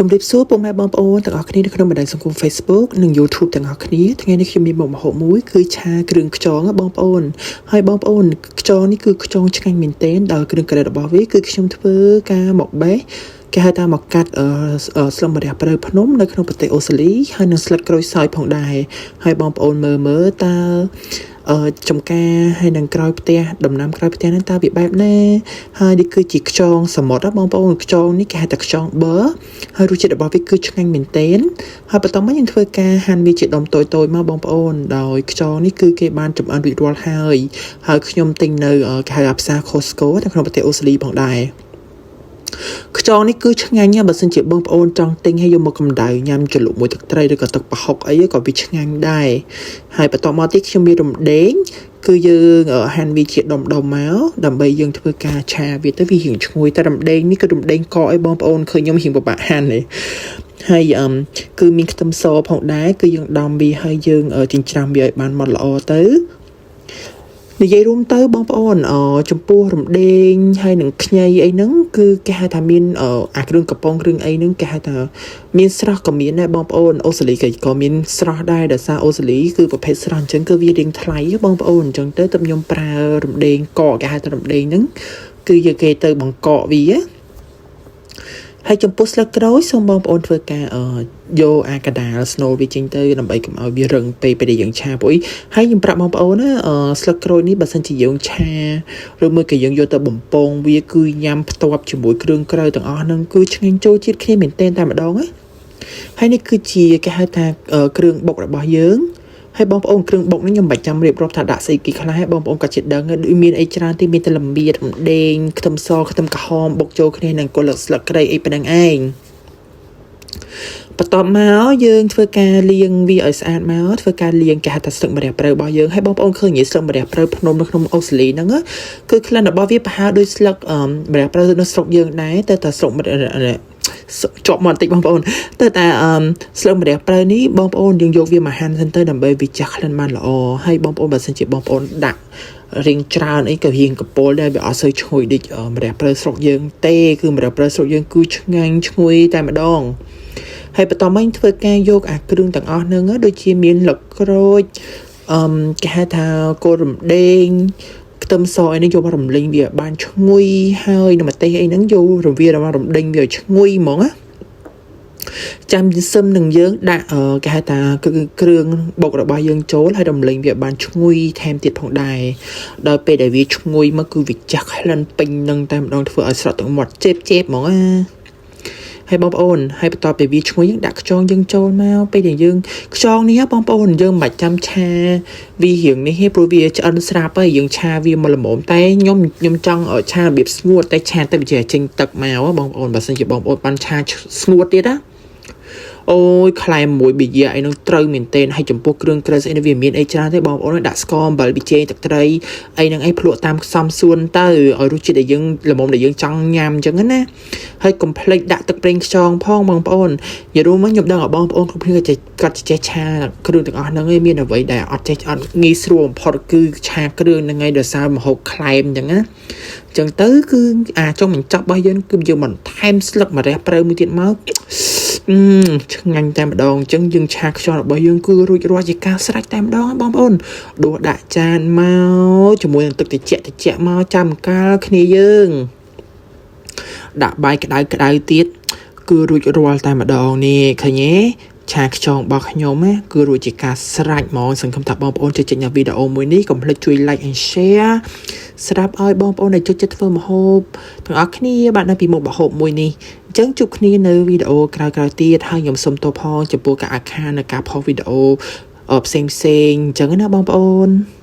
ជម្រាបសួរពុកម៉ែបងប្អូនទាំងអស់គ្នានៅក្នុងបណ្ដាញសង្គម Facebook និង YouTube ទាំងអស់គ្នាថ្ងៃនេះខ្ញុំមានមុខម្ហូបមួយគឺឆាគ្រឿងខ្យងណាបងប្អូនហើយបងប្អូនខ្យងនេះគឺខ្យងឆ្ងាញ់មែនទែនដោយគ្រឿងក្រៅរបស់វាគឺខ្ញុំធ្វើការមកបេះគេហៅថាមកកាត់អឺស្លឹកម្រះព្រៅភ្នំនៅក្នុងប្រទេសអូស្ត្រាលីហើយនិងស្លឹកក្រូចសើចផងដែរហើយបងប្អូនមើលមើលតើអឺចំការហើយនឹងក្រោយផ្ទះដំណាំក្រោយផ្ទះហ្នឹងតើវាបែបណាហើយនេះគឺជាខ្យងសមុទ្រណាបងប្អូនខ្យងនេះគេហៅថាខ្យងប័រហើយរសជាតិរបស់វាគឺឆ្ងាញ់មែនទែនហើយបន្តមកយើងធ្វើការហាន់វាជាដុំតូចៗមកបងប្អូនដោយខ្យងនេះគឺគេបានចម្អិនរួចរាល់ហើយហើយខ្ញុំទិញនៅគេហៅថាផ្សារ Costco នៅក្នុងប្រទេសអូស្ត្រាលីផងដែរខ្យងនេះគឺឆ្ងាញ់ណាស់បើសិនជាបងប្អូនចង់ទិញហើយយកមកកម្ដៅញ៉ាំជ្រលក់មួយទឹកត្រីឬក៏ទឹកប្រហុកអីក៏វាឆ្ងាញ់ដែរហើយបន្តមកទៀតខ្ញុំមានរំដេងគឺយើងហាន់វាជាដុំដុំមកដើម្បីយើងធ្វើការឆាវាទៅវារៀងឈ្ងុយតែរំដេងនេះគឺរំដេងកអីបងប្អូនឃើញខ្ញុំរៀងពិបាកហាន់ទេហើយអឹមគឺមានខ្ទឹមសផងដែរគឺយើងដំវាហើយយើងចិញ្ច្រាំវាឲ្យបានម៉ត់ល្អទៅនិយាយរួមទៅបងប្អូនអចំពោះរំដេងហើយនឹងខ្ញីអីហ្នឹងគឺគេហៅថាមានអាគ្រឿងកំប៉ុងគ្រឿងអីហ្នឹងគេហៅថាមានស្រស់ក៏មានដែរបងប្អូនអូស្ត្រាលីក៏មានស្រស់ដែរដោយសារអូស្ត្រាលីគឺប្រភេទស្រស់អញ្ចឹងគឺវារៀងថ្លៃបងប្អូនអញ្ចឹងទៅទើបខ្ញុំប្រើរំដេងកកគេហៅថារំដេងហ្នឹងគឺយកគេទៅបង្កកវាហើយចំពោះស្លឹកក្រូចសូមបងប្អូនធ្វើការយកអាកដាលស្នូលវាចេញទៅដើម្បីកុំឲ្យវារឹងពេកពេលដែលយើងឆាព្រោះហើយខ្ញុំប្រាប់បងប្អូនណាស្លឹកក្រូចនេះបើសិនជាយើងឆាឬមួយក៏យើងយកទៅបំពងវាគឺញ៉ាំផ្ទាប់ជាមួយគ្រឿងក្រៅទាំងអស់ហ្នឹងគឺឆ្ងាញ់ចូលជាតិគ្នាមែនទែនតែម្ដងណាហើយនេះគឺជាគេហៅថាគ្រឿងបុករបស់យើងហើយបងប្អូនគ្រឿងបុកនេះខ្ញុំមិនបាច់ចាំរៀបរាប់ថាដាក់ស្អីគេខ្លះបងប្អូនក៏ជិះដឹងដូចមានអីច្រើនទេមានតែលមៀតរំដេងខ្ទឹមសខ្ទឹមក្រហមបុកចូលគ្នានឹងគល់ស្លឹកគ្រៃអីប៉ុណ្្នឹងឯងបន្ទាប់មកយើងធ្វើការលាងវាឲ្យស្អាតមកធ្វើការលាងគេហៅថាស្លឹកម្រះព្រៅរបស់យើងហើយបងប្អូនឃើញស្លឹកម្រះព្រៅភ្នំនៅក្នុងអូស្ត្រាលីហ្នឹងគឺក្លិនរបស់វាប្រហែលដូចស្លឹកម្រះព្រៅនៅស្រុកយើងដែរតែតែស្រុកម្រះជាប់មកបន្តិចបងប្អូនទៅតែអឺស្លឹកម្រះព្រៅនេះបងប្អូនយើងយកវាមកហាន់សិនទៅដើម្បីវាចាស់ក្លិនបានល្អហើយបងប្អូនបើសិនជាបងប្អូនដាក់រៀងច្រើនអីក៏រៀងកពល់ដែរវាអត់សូវឈ្ងុយដូចម្រះព្រៅស្រុកយើងទេគឺម្រះព្រៅស្រុកយើងគឺឆ្ងាញ់ឈ្ងុយតែម្ដងហើយបន្តមកធ្វើការយកអាគ្រឿងទាំងអស់ហ្នឹងដូចជាមានលក្រូចអឺគេហៅថាគល់រំដេងខ្ទឹមសអីនេះយកមករំលីងវាបានឈ្ងុយហើយនៅម្ទេសអីហ្នឹងយករវារំដេងវាឲ្យឈ្ងុយហ្មងណាចាំសឹមនឹងយើងដាក់គេហៅថាគឺគ្រឿងបុករបស់យើងចូលហើយរំលេងវាបានឈ្ងុយថែមទៀតផងដែរដោយពេលដែលវាឈ្ងុយមកគឺវាចាស់ក្លិនពេញនឹងតែម្ដងធ្វើឲ្យស្រក់ទឹកមាត់ជេបជេបហ្មងណាហើយបងប្អូនហើយបន្ទាប់ពីវាឈ្ងុយយើងដាក់ខ្យងយើងចូលមកពេលដែលយើងខ្យងនេះបងប្អូនយើងមិនបាច់ចាំឆាវារៀងនេះទេព្រោះវាឆ្អិនស្រាប់ហើយយើងឆាវាមកល្មមតែខ្ញុំខ្ញុំចង់ឆារបៀបស្ងួតតែឆាទៅវាចេញទឹកមកបងប្អូនបើសិនជាបងប្អូនបានឆាស្ងួតទៀតណាអូយក្លែមមួយប៊ីយ៉ាអីនឹងត្រូវមែនទែនហើយចំពោះគ្រឿងក្រៅស្អីនេះវាមានអីច្រើនទេបងប្អូនដាក់ស្ករអំបិលប៊ីចេងទឹកត្រីអីនឹងអីភ្លក់តាមខ្សំសួនទៅឲ្យរសជាតិដែលយើងល្មមដែលយើងចង់ញ៉ាំអញ្ចឹងណាហើយកុំភ្លេចដាក់ទឹកប្រេងខ្យងផងបងប្អូននិយាយរួមមកខ្ញុំដឹងឲ្យបងប្អូនគ្រប់គ្នាក៏ចេះគាត់ចេះឆាគ្រឿងទាំងអស់ហ្នឹងឯងមានអ្វីដែលអត់ចេះអត់ងាយស្រួលបំផុតគឺឆាគ្រឿងហ្នឹងឯងដោយសារម្ហូបក្លែមអញ្ចឹងណាអញ្ចឹងទៅគឺអាចុងបញ្ចប់របស់យើងគឺយើងបន្ថែមស្លឹកម្រះព្រៅមួយទៀតមកឆ្ងាញ់តែម្ដងអញ្ចឹងយើងឆាខ្យល់របស់យើងគឺរួចរាល់ជាការស្រេចតែម្ដងបងប្អូនដួសដាក់ចានមកជាមួយនឹងទឹកត្រជាក់ត្រជាក់មកចាំកាលគ្នាយើងដាក់បាយក្តៅក្តៅទៀតគឺរួចរាល់តែម្ដងនេះឃើញទេឆាខ្យងរបស់ខ្ញុំណាគឺរួចជាការស្រេចហ្មងសង្ឃឹមថាបងប្អូនចូលចិត្តញ៉ាំវីដេអូមួយនេះកុំភ្លេចជួយ like and share ស្រាប់ឲ្យបងប្អូនដែលចូលចិត្តធ្វើម្ហូបទាំងអស់គ្នាបាទនៅពីមុខម្ហូបមួយនេះអញ្ចឹងជួបគ្នានៅវីដេអូក្រោយៗទៀតហើយខ្ញុំសូមទោសផងចំពោះការអាខាននៅការផុសវីដេអូផ្សេងផ្សេងអញ្ចឹងណាបងប្អូន។